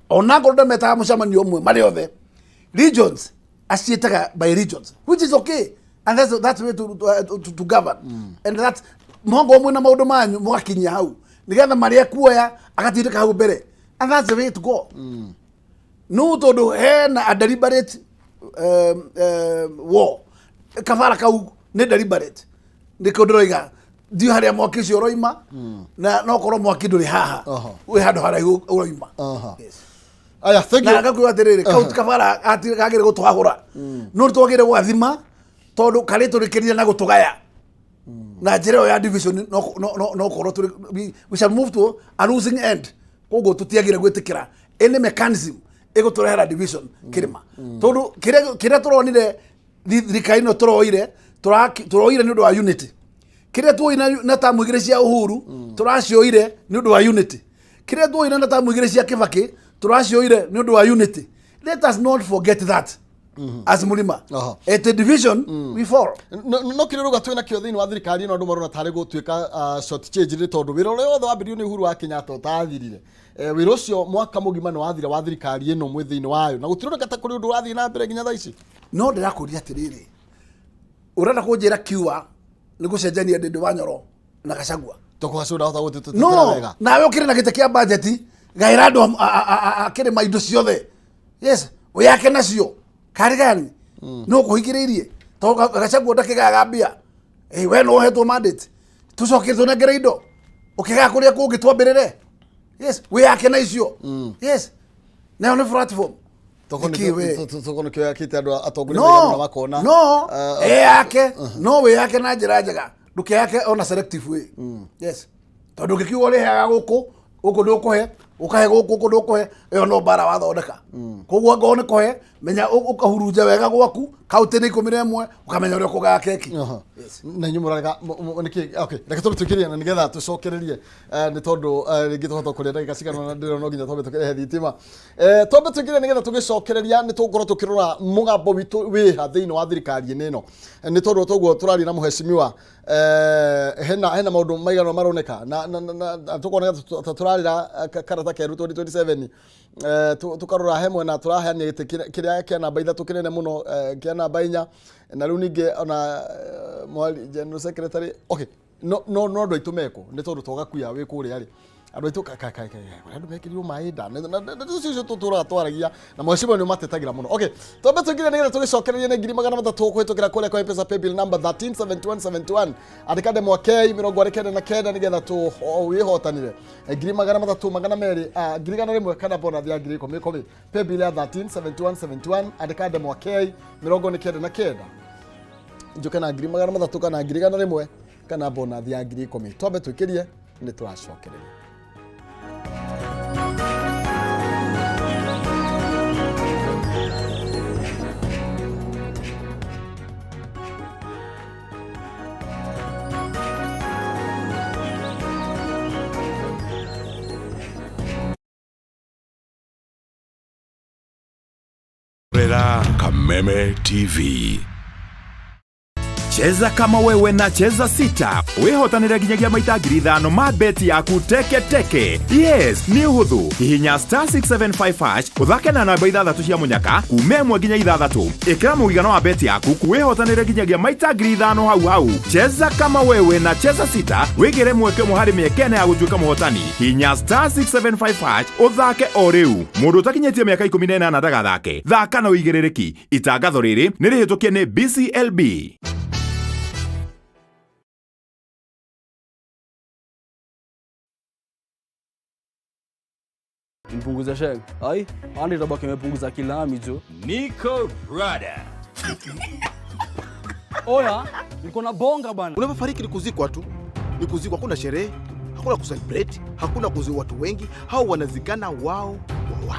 onakorwo ndametaga mũcemanio ũmwe marĩ othe, regions aciĩtaga by regions, which is okay, and that's the way to govern. And that mongo mwĩna maũndũ manyu mũgakinyia hau nĩgetha marĩa kuoya agatindĩka hau mbere, and that's the way to go. No tondũ hena a deliberate war, kabara kau nĩ deliberate, nĩkĩo ndĩroiga ndiũ harĩa mwaki ũcio ũroima, na no korwo mwaki ndũrĩ haha, wĩ handũ haraihu ũroima. Yes. Aya, thank you. Na ngakuga atĩrĩrĩ, kau kabara kagĩrĩ gũtwahũra, no nĩ twagĩrĩire gũgathima tondũ karĩ tũrĩkĩrire na gũtũgaya na njĩra ĩyo ya division, no korwo tũrĩ we shall move to a losing end. Koguo tũtiagĩrĩire gwĩtĩkĩra any mechanism ĩgũtũrehera division kĩrĩma, tondũ kĩrĩa tũronire thirikari ĩno tũroire, tũroire nĩ ũndũ wa unity. Kĩrĩa tuoire na tamu igĩrĩ cia Uhuru, tũracioire nĩ ũndũ wa unity. Kĩrĩa tuoire na tamu igĩrĩ cia Kibaki, tũracioire nĩ ũndũ wa unity. Let us not forget that as Mũrĩma, at a division we fall. No kĩrĩa rũga twĩna kĩo thĩinĩ wa thirikari ĩno, andũ marona tarĩ gũtuĩka short change, nĩ tondũ wĩra ũrĩa wothe wambĩrĩirio nĩ Uhuru wa Kenyatta ũtathirire. Wĩra ũcio mwaka mũgima nĩ wathira wa thirikari ĩno mwĩ thĩinĩ wayo, na gũtironeka ta kũrĩ ũndũ ũrathiĩ na mbere nginya thaa ici. No ndĩrakũria atĩrĩrĩ, ũrenda kũnjĩra kiua nĩ gũcenjania Ndĩndĩ wa Nyoro na Gachagua? Tũkũgacu ndahota gũtĩtĩra No wega. Nawe ũkĩrĩ na gĩtĩ kĩa budget, gaĩra andũ a kĩrĩma indo ciothe, yes, wĩyake nacio karĩ gani no kũhingĩrĩirie, tondũ Gachagua ndakĩgayaga mbia. We no ũhetwo mandate, tũcoke tũnengere indo ũkĩgaya kũrĩa kũngĩ twambĩrĩre, yes, wĩyake na icio, yes, nayo nĩ platform. Nĩkĩ we? Toko nĩkĩo yakĩte andũ atongoria maigana No makona no ĩyake, no wĩyake na njĩra njega, ndũkeyake ona selective way, yes, tondũ ũngĩkiuga ũrĩheaga gũkũ, gũkũ ndũkũhe, ũkahe gũkũ, gũkũ ndũkũhe, ĩyo no mbara wathondeka. Koguo angorwo nĩ kũhe, menya ũkahurunja wega gwaku kaũntĩ nĩ 11, ũkamenya ũrĩa ũkũgaya keki. Yes. Na inyuĩ mũrarega nĩkĩ? Okay, reke twambe twĩkĩrie na nĩgetha tũcokererie, nĩ tondũ rĩngĩ tũhota kũrĩa ndagĩka cigana na ndĩrona no nginya twambe tũkĩrehe thitima. Twambe twĩkĩrie nĩgetha tũgĩcokereria nĩ tũgũkorwo tũkĩrora mũgambo witũ wĩha thĩinĩ wa thirikari ĩno, nĩ tondũ toguo tũraria na mũhecimiwa, hena maũndũ maigana maroneka na tũkoneka ta tũrarĩra karata keru 2027. Tũkarora he mwena tũraheania gĩtĩ kĩrĩa kĩa namba 3 kĩnene mũno, kĩa namba 4, na rĩu ningĩ ona mwari general secretary. Okay, no andũ aitũ meko nĩ tondũ togakuya wĩ kũrĩa rĩ, andũ aitũ andũ mekĩrirwo maĩ nda na ũcio tũtũraga twaragia na mheshimiwa nĩ matetagĩra mũno. Okay, twambe tũingĩre nĩgetha tũgĩcokererie nĩ 300,000 kũhĩtũkĩra kũrĩa kwa M-Pesa paybill number 137171, andĩka ndemwa K 49 nĩgetha wĩhotanĩre 300,000, 200, 100,000 kana bonathi ya 10,000. Paybill ya 137171, andĩka ndemwa K 99, njoke na 300,000 kana 100,000 kana bonathi ya 10,000. Twambe twĩkĩrie, nĩ tũracokereria. Rera Kameme TV. Cheza kama wewe na Cheza Sita wĩhotanĩre nginyagia maita 5,000 ma beti yaku teke teke. Yes, nĩ ũhũthũ. Hihinya star 675 hash, ũthake na namba ithathatũ cia mũnyaka kuma 1 nginya 6. Ĩkĩra mũigana wa beti yaku wĩhotanĩre nginyagia maita 5,000 hau hau. Cheza kama wewe na Cheza Sita, wĩgĩre mweke ũmwe harĩ mĩeke ĩna ya gũtuĩka mũhotani. Hihinya star 675 hash ũthake o rĩu. Mũndũ ũtakinyĩtie mĩaka 18 ndagathake. Thaka na ũigĩrĩrĩki. Itangatho rĩrĩ nĩ rĩhĩtũkie nĩ BCLB. Mpunguza sheng. Ai, andi tabaki imepunguza kilami jo. Niko brother. Oya, niko na bonga bana. Unapofariki ni kuzikwa tu, ni kuzikwa. Hakuna sherehe, hakuna kucelebrate, hakuna kuzi watu wengi, hao wanazikana wao kwa wao.